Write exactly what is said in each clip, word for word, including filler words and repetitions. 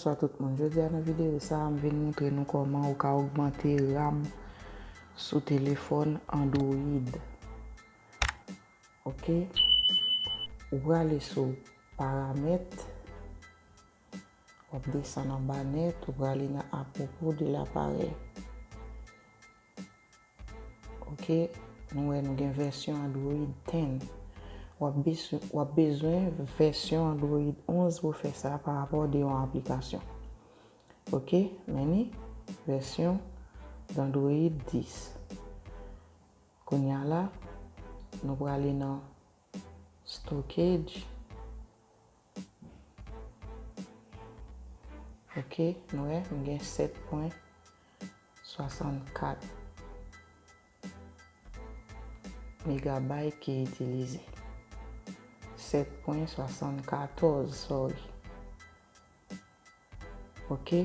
Bonswa tout moun. Jodi a nan videyo sa a, m vin montre nou kòman ou ka ogmante RAM sou telefòn Android. Ok. Ou prale sou paramèt, w ap desann anba nèt, ou prale nan à propos de l'appareil. Ok, nou wè nou gen vèsyon Android ten. W ap bezwen, w ap bezwen vèsyon Android onz pou fè sa pa rapò de yon aplikasyon. Ok, men ni vèsyon Android dis. Kounye a la, nou prale nan stockage. Ok, nou wè, m gen sèt pwen swasannkat megabay ki itilize. Sèt pwen swasannkatòz, sorry. Ok,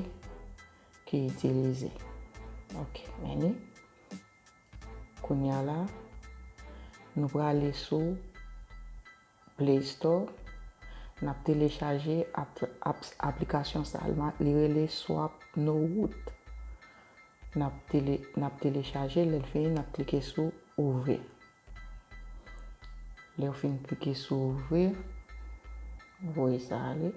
ki itilize. Ok, men ni. Kounye a la, nou prale sou Play Store, n ap telechaje ap-, ap-, aplikasyon sa a. Li rele Swap No Root. N ap tele-, n ap telechaje, lè l fini, n ap klike sou ouvri. Lè w fin klike sou ouvri, voye sa ale.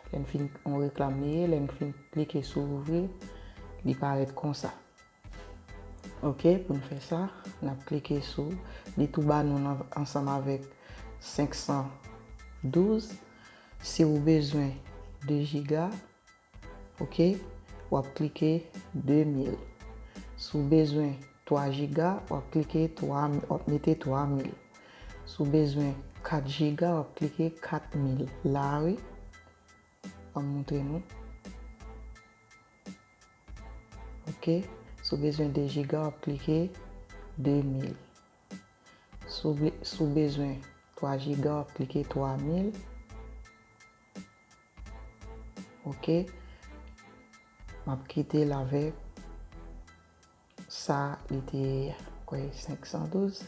Lè n fin, yon reklam li ye, lè n fin klike sou ouvri, li parèt konsa. Ok, pou n fè sa, n ap klike sou, li tou ba nou nan, ansanm avèk senk san douz. Si w bezwen de jiga, ok, w ap klike de mil. Si w bezwen twa jiga, w ap klike twa, w ap mete twa mil. Si w bezwen kat jiga, w ap klike kat mil. La, wi. Ban m montre nou. Ok. Si w bezwen de jiga, w ap klike de mil. Si w be-, si w bezwen twa jiga, w ap klike twa mil. Ok. M ap kite l avèk sa, li te, kwè, senk san douz.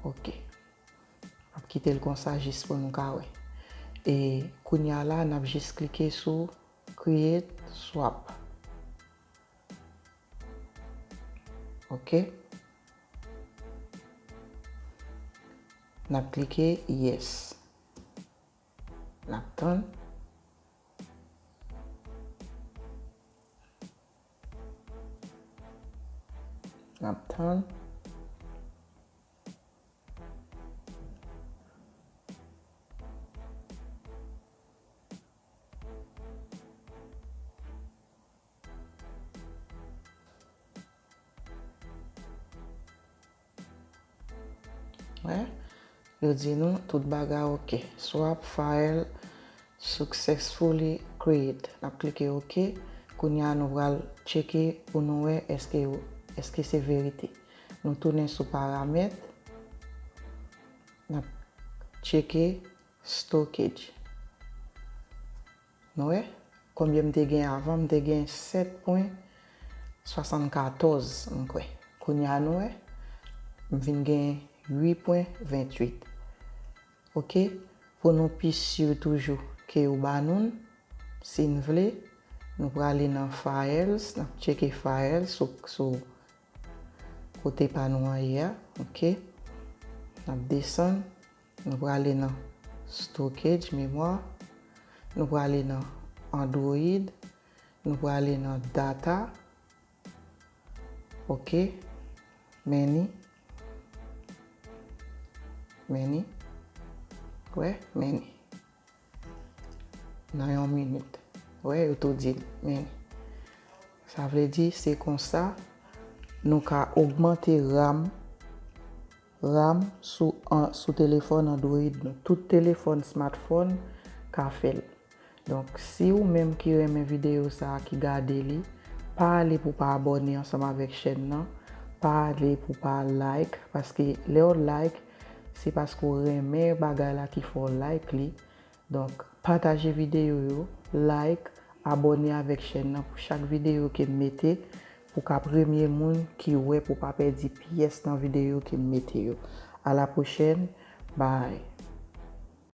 Ok. M ap kite l konsa jis pou nou ka wè. E kounye a la, n ap jis klike sou Create Swap. Ok. N ap klike Yes. N ap tann. N ap tann. Wè, yo di nou tout bagay ok. Swap file successfully create. N ap klike ok. Kounye a nou pral tcheke pou nou wè èske yo, èske se verite. Nou tounen sou paramèt. N ap tcheke stockage. Nou wè konbyen m te gen avan? M te gen sèt pwen swasannkatòz, m kwè. Kounye a nou wè, m vin gen uit pwen ventuit. Ok, pou nou pi si toujou ke yo ba nou l, si n vle, nou prale nan files, n ap tcheke files sou, sou kote pa nou an ye a, ok. N ap desann, nou prale nan stockage, memwa, nou prale nan Android, nou prale nan data, ok, men ni, men ni, wè, men ni. Nan yon minit. Wè, yo tou di l, men sa vle di se konsa nou ka ogmante RAM, RAM sou, an, sou telefòn Android nou. Tout telefòn smartphone ka fè l. Donk, si ou menm ki renmen videyo sa a, ki gade li, pa ale pou pa abòne ansanm avèk chèn nan, pa ale pou pa like, paske lè w like, se paske w renmen bagay la ki fè w like li. Donk, pataje videyo yo, like, abòne avèk chèn nan pou chak videyo ke m mete, pou w ka premye moun ki wè, pou w pa pèdi pyès nan videyo ke m mete yo. A la pwochèn, bye.